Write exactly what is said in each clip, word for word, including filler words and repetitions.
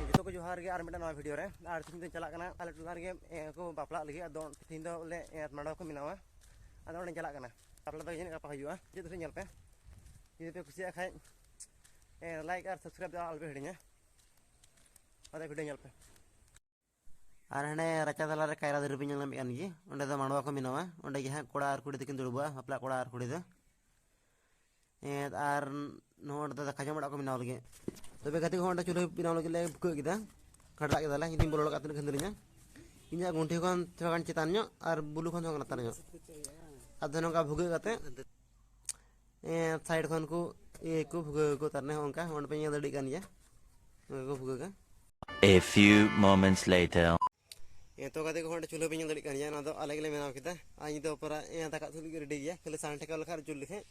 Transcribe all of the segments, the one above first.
ᱡᱚᱛᱚ ᱠᱚ ᱡᱚᱦᱟᱨ ᱜᱮ ᱟᱨ ᱢᱤᱫᱴᱟᱝ ᱱᱟᱣᱟ ᱵᱷᱤᱰᱤᱭᱳ ᱨᱮ᱾ ᱟᱨ ᱛᱮᱦᱮᱧ ᱫᱚᱧ ᱪᱟᱞᱟᱜ ᱠᱟᱱᱟ ᱟᱞᱮ ᱴᱚᱞᱟ ᱨᱮᱜᱮ, ᱮ, ᱠᱚ ᱵᱟᱯᱞᱟᱜ ᱞᱟᱹᱜᱤᱫ᱾ ᱟᱫᱚ ᱛᱮᱦᱮᱧ ᱫᱚ ᱵᱚᱞᱮ, ᱮ, ᱢᱟᱰᱣᱟ ᱠᱚ ᱵᱮᱱᱟᱣᱟ᱾ ᱟᱫᱚ ᱚᱸᱰᱮᱧ ᱪᱟᱞᱟᱜ ᱠᱟᱱᱟ᱾ ᱵᱟᱯᱞᱟ ᱫᱚ ᱡᱟᱹᱱᱤᱡ ᱜᱟᱯᱟ ᱦᱩᱭᱩᱜᱼᱟ᱾ ᱢᱩᱪᱟᱹᱫ ᱫᱷᱟᱹᱵᱤᱡ ᱧᱮᱞ ᱯᱮ᱾ ᱡᱩᱫᱤ ᱯᱮ ᱠᱩᱥᱤᱭᱟᱜ ᱠᱷᱟᱡ, ᱮ, ᱞᱟᱭᱤᱠ ᱟᱨ ᱥᱟᱵᱥᱠᱨᱟᱭᱤᱵ ᱫᱚ ᱟᱞᱚᱯᱮ ᱦᱤᱲᱤᱧᱟ᱾ ᱟᱫᱚ ᱵᱷᱤᱰᱤᱭᱳ ᱧᱮᱞ ᱯᱮ᱾ ᱟᱨ ᱦᱟᱸᱰᱮ ᱨᱟᱪᱟ ᱛᱟᱞᱟ ᱨᱮ ᱠᱟᱭᱨᱟ ᱫᱟᱨᱮ ᱯᱮ ᱧᱮᱞ ᱧᱟᱢᱮᱫ ᱠᱟᱱ ᱜᱮ, ᱚᱸᱰᱮ ᱫᱚ ᱢᱟᱰᱣᱟ ᱠᱚ ᱵᱮᱱᱟᱣᱟ᱾ ᱚᱸᱰᱮ ᱜᱮ ᱦᱟᱸᱜ ᱠᱚᱲᱟ ᱟᱨ ᱠᱩᱲᱤ ᱛᱟᱹᱠᱤᱱ ᱫᱩᱲᱩᱵᱚᱜᱼᱟ, ᱵᱟᱯᱞᱟ ᱠᱚᱲᱟ ᱟᱨ ᱠᱩᱲᱤ ᱫᱚ᱾ ᱮᱸᱫ, ᱟᱨ ᱱᱚᱰᱮ ᱫᱚ ᱫᱟᱠᱟ ᱡᱚᱢ ᱚᱲᱟᱜ ᱠᱚ ᱵᱮᱱᱟᱣ ᱞᱟᱹᱜᱤᱫ᱾ ᱛᱚᱵᱮ ᱜᱟᱛᱮ ᱠᱚ, ᱚᱸᱰᱮ ᱪᱩᱞᱦᱟᱹ ᱵᱮᱱᱟᱣ ᱞᱟᱹᱜᱤᱫ ᱞᱮ ᱵᱷᱩᱜᱟᱹᱜ ᱠᱮᱫᱟ, ᱠᱷᱟᱰᱨᱟᱜ ᱠᱮᱫᱟᱞᱮ᱾ ᱤᱧ ᱫᱩᱧ ᱵᱚᱞᱚ ᱞᱮᱱ ᱠᱷᱟᱱ ᱛᱤᱱᱟᱹᱜ ᱠᱷᱟᱹᱱᱫᱟᱹᱨᱤᱧᱟ, ᱤᱧᱟᱹᱜ ᱜᱩᱱᱴᱷᱤ ᱠᱷᱚᱱ ᱛᱷᱚᱲᱟ ᱜᱟᱱ ᱪᱮᱛᱟᱱ ᱧᱚᱜ ᱟᱨ ᱵᱩᱞᱩ ᱠᱷᱚᱱ ᱛᱷᱚᱲᱟ ᱜᱟᱱ ᱞᱟᱛᱟᱨ ᱧᱚᱜ᱾ ᱟᱫᱚ ᱱᱚᱝᱠᱟ ᱵᱷᱩᱜᱟᱹᱜ ᱠᱟᱛᱮ ᱮᱸ, ᱥᱟᱭᱤᱰ ᱠᱷᱚᱱ ᱠᱚ ᱤᱭᱟᱹ ᱠᱚ ᱵᱷᱩᱜᱟᱹᱜ ᱟᱠᱚ, ᱛᱟᱨ ᱱᱮ ᱦᱚᱸ ᱚᱱᱠᱟ ᱚᱸᱰᱮ ᱯᱮ ᱧᱮᱞ ᱫᱟᱲᱮᱭᱟᱜ ᱠᱟᱱ ᱜᱮᱭᱟ, ᱚᱱᱠᱟ ᱠᱚ ᱵᱷᱩᱜᱟᱹᱜᱟ᱾ A few moments later. ᱮᱸ, ᱛᱚ ᱜᱟᱛᱮ ᱠᱚ, ᱚᱸᱰᱮ ᱪᱩᱞᱦᱟᱹ ᱯᱮ ᱧᱮᱞ ᱫᱟᱲᱮᱭᱟᱜ ᱠᱟᱱ ᱜᱮᱭᱟ, ᱱᱚᱣᱟ ᱫᱚ ᱟᱞᱮ ᱜᱮᱞᱮ ᱵᱮᱱᱟᱣ ᱠᱮᱫᱟ᱾ ᱟᱨ ᱧᱤᱫᱟᱹ ᱯᱚᱨᱟ, ᱮᱸ, ᱫᱟᱠᱟ ᱩᱛᱩ ᱞᱟᱹᱜᱤᱫ ᱨᱮᱰᱤ ᱜᱮᱭᱟ, ᱠᱷᱟᱹᱞᱤ ᱥᱟᱦᱟᱱ ᱴᱷᱮᱠᱟᱣ ᱞᱮᱠᱷᱟᱱ ᱟᱨ ᱡᱩᱞ ᱞᱮᱠᱷᱟᱱ᱾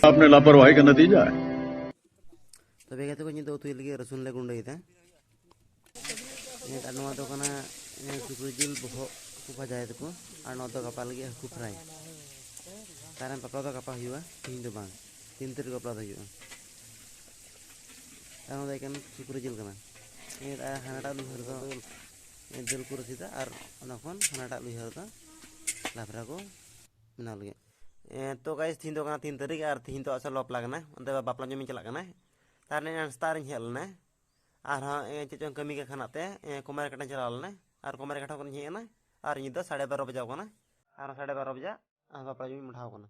आपने लापरवाही का नतीजा है। ᱛᱚᱵᱮ ᱜᱟᱛᱮ ᱠᱚ, ᱱᱤᱛ ᱫᱚ ᱩᱛᱩᱭ ᱞᱟᱹᱜᱤᱫ ᱨᱟᱹᱥᱩᱱ ᱞᱮ ᱜᱩᱸᱰᱟᱹᱭᱮᱫᱟ᱾ ᱱᱤᱛ ᱟᱨ ᱱᱚᱣᱟ ᱫᱚ ᱠᱟᱱᱟ, ᱮ, ᱥᱩᱠᱨᱤ ᱡᱤᱞ ᱵᱚᱦᱚᱜ ᱠᱚ ᱵᱷᱟᱡᱟᱭ ᱫᱟᱠᱚ᱾ ᱟᱨ ᱱᱚᱣᱟ ᱫᱚ ᱜᱟᱯᱟ ᱞᱟᱹᱜᱤᱫ ᱦᱟᱹᱠᱩ ᱯᱷᱨᱟᱭ᱾ ᱛᱟᱨᱮᱱ ᱵᱟᱯᱞᱟ ᱫᱚ ᱜᱟᱯᱟ ᱦᱩᱭᱩᱜᱼᱟ, ᱛᱤᱦᱤᱧ ᱫᱚ ᱵᱟᱝ, ᱛᱤᱱ ᱛᱟᱹᱨᱤᱠᱷ ᱵᱟᱯᱞᱟ ᱫᱚ ᱦᱩᱭᱩᱜᱼᱟ᱾ ᱟᱨ ᱱᱚᱣᱟ ᱫᱚ ᱮᱠᱮᱱ ᱥᱩᱠᱨᱤ ᱡᱤᱞ ᱠᱟᱱᱟ᱾ ᱱᱤᱛ ᱟᱨ ᱦᱟᱱᱟᱴᱟᱜ ᱞᱩᱭᱦᱟᱹ ᱨᱮᱫᱚ ᱫᱟᱹᱞ ᱠᱚ ᱨᱟᱥᱮᱫᱟ ᱟᱨ ᱚᱱᱟ ᱠᱷᱚᱱ ᱦᱟᱱᱟᱴᱟᱜ ᱞᱩᱭᱦᱟᱹ ᱨᱮᱫᱚ ᱞᱟᱵᱽᱨᱟ ᱠᱚ ᱵᱮᱱᱟᱣ ᱞᱟᱹᱜᱤᱫ᱾ ᱮ, ᱛᱚ guys, ᱛᱤᱦᱤᱧ ᱫᱚ ᱠᱟᱱᱟ ᱛᱤᱱ ᱛᱟᱹᱨᱤᱠᱷ ᱟᱨ ᱛᱤᱦᱤᱧ ᱫᱚ ᱟᱥᱚᱞ ᱵᱟᱯᱞᱟ ᱠᱟᱱᱟ, ᱚᱱᱛᱮ ᱵᱟᱯᱞᱟ ᱧᱩᱢ ᱤᱧ ᱪᱟᱞᱟᱜ ᱠᱟᱱᱟ᱾ ᱛᱟᱨ ᱱᱤᱭᱟᱹ ᱥᱮᱛᱟᱜ ᱨᱤᱧ ᱦᱮᱡ ᱞᱮᱱᱟ᱾ ᱟᱨᱦᱚᱸ, ᱮ, ᱪᱮᱫ ᱪᱚᱝ ᱠᱟᱹᱢᱤ ᱠᱟᱱ ᱠᱷᱟᱱᱟᱜ ᱛᱮ, ᱮ, ᱠᱩᱢᱟᱨᱤ ᱠᱟᱴᱟᱧ ᱪᱟᱞᱟᱣ ᱞᱮᱱᱟ᱾ ᱟᱨ ᱠᱩᱢᱟᱨᱤ ᱠᱟᱴᱟ ᱠᱷᱚᱱᱤᱧ ᱦᱮᱡ ᱮᱱᱟ᱾ ᱟᱨ ᱧᱤᱫᱟᱹ ᱥᱟᱲᱮ ᱵᱟᱨᱚ ᱵᱟᱡᱟᱣ ᱠᱟᱱᱟ᱾ ᱟᱨᱦᱚᱸ ᱥᱟᱲᱮ ᱵᱟᱨᱚ ᱵᱟᱡᱟ ᱟᱨ ᱵᱟᱯᱞᱟ ᱡᱚᱢ ᱤᱧ ᱢᱚᱴᱷᱟᱣ ᱠᱟᱱᱟ᱾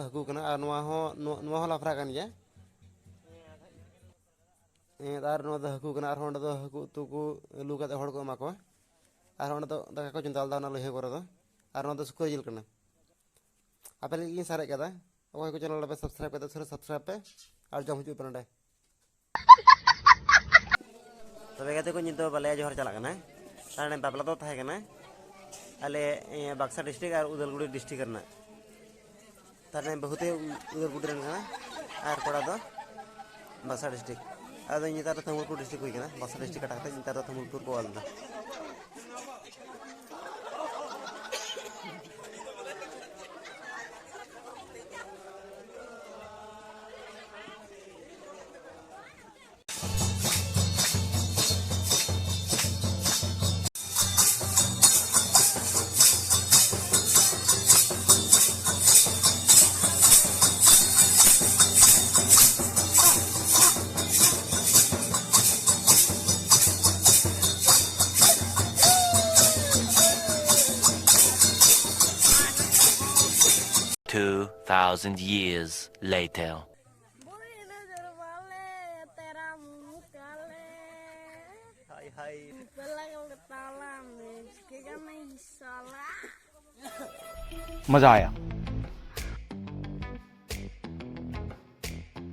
ᱦᱟᱹᱠᱩ ᱠᱟᱱᱟ, ᱟᱨ ᱱᱚᱣᱟ ᱦᱚᱸ, ᱱᱚᱣᱟ, ᱱᱚᱣᱟ ᱦᱚᱸ ᱞᱟᱯᱷᱨᱟ ᱠᱟᱱ ᱜᱮᱭᱟ᱾ ᱮᱸ, ᱟᱨ ᱱᱚᱣᱟ ᱫᱚ ᱦᱟᱹᱠᱩ ᱠᱟᱱᱟ, ᱟᱨᱦᱚᱸ ᱚᱸᱰᱮ ᱫᱚ ᱦᱟᱹᱠᱩ ᱩᱛᱩ ᱠᱚ ᱞᱩ ᱠᱟᱛᱮ ᱦᱚᱲ ᱠᱚ ᱮᱢᱟ ᱠᱚᱣᱟ᱾ ᱟᱨᱦᱚᱸ ᱚᱸᱰᱮ ᱫᱚ ᱫᱟᱠᱟ ᱠᱚ ᱪᱚᱸᱫᱟ ᱞᱮᱫᱟ ᱚᱱᱟ ᱞᱩᱭᱦᱟᱹ ᱠᱚᱨᱮ ᱫᱚ᱾ ᱟᱨ ᱱᱚᱣᱟ ᱫᱚ ᱥᱩᱠᱨᱤ ᱡᱤᱞ ᱠᱟᱱᱟ᱾ ᱟᱯᱮ ᱞᱟᱹᱜᱤᱫ ᱜᱤᱧ ᱥᱟᱨᱮᱡ ᱠᱟᱫᱟ᱾ ᱚᱠᱚᱭ ᱠᱚ channel ᱵᱟᱯᱮ subscribe ᱠᱟᱫᱟ, ᱩᱥᱟᱹᱨᱟ subscribe ᱯᱮ ᱟᱨ ᱡᱚᱢ ᱦᱤᱡᱩᱜ ᱯᱮ ᱱᱚᱸᱰᱮ᱾ ᱛᱚᱵᱮ ᱜᱟᱛᱮ ᱠᱚ, ᱱᱤᱛ ᱫᱚ ᱵᱟᱞᱟᱭᱟ ᱡᱚᱦᱟᱨ ᱪᱟᱞᱟᱜ ᱠᱟᱱᱟ᱾ ᱛᱟᱦᱞᱮ ᱵᱟᱯᱞᱟ ᱫᱚ ᱛᱟᱦᱮᱸ ᱠᱟᱱᱟ ᱟᱞᱮ, ᱮ, ᱵᱟᱠᱥᱟ district ᱟᱨ ᱩᱫᱟᱞᱜᱩᱲᱤ district ᱨᱮᱱᱟᱜ᱾ ᱛᱟᱦᱞᱮ ᱵᱟᱹᱦᱩ ᱛᱮ ᱩᱫᱟᱞᱜᱩᱲᱤ ᱨᱮᱱ ᱠᱟᱱᱟ ᱟᱨ ᱠᱚᱲᱟ ᱫᱚ ᱵᱟᱠᱥᱟ district᱾ ᱟᱫᱚ ᱱᱮᱛᱟᱨ ᱫᱚ ᱛᱟᱹᱢᱩᱞᱯᱩᱨ district ᱦᱩᱭ ᱠᱟᱱᱟ, ᱵᱟᱠᱥᱟ district ᱠᱟᱴᱟ ᱠᱟᱛᱮ ᱱᱮᱛᱟᱨ ᱫᱚ ᱛᱟᱹᱢᱩᱞᱯᱩᱨ ᱠᱚ ᱚᱞ ᱮᱫᱟ᱾ Two thousand years later. मजा आया।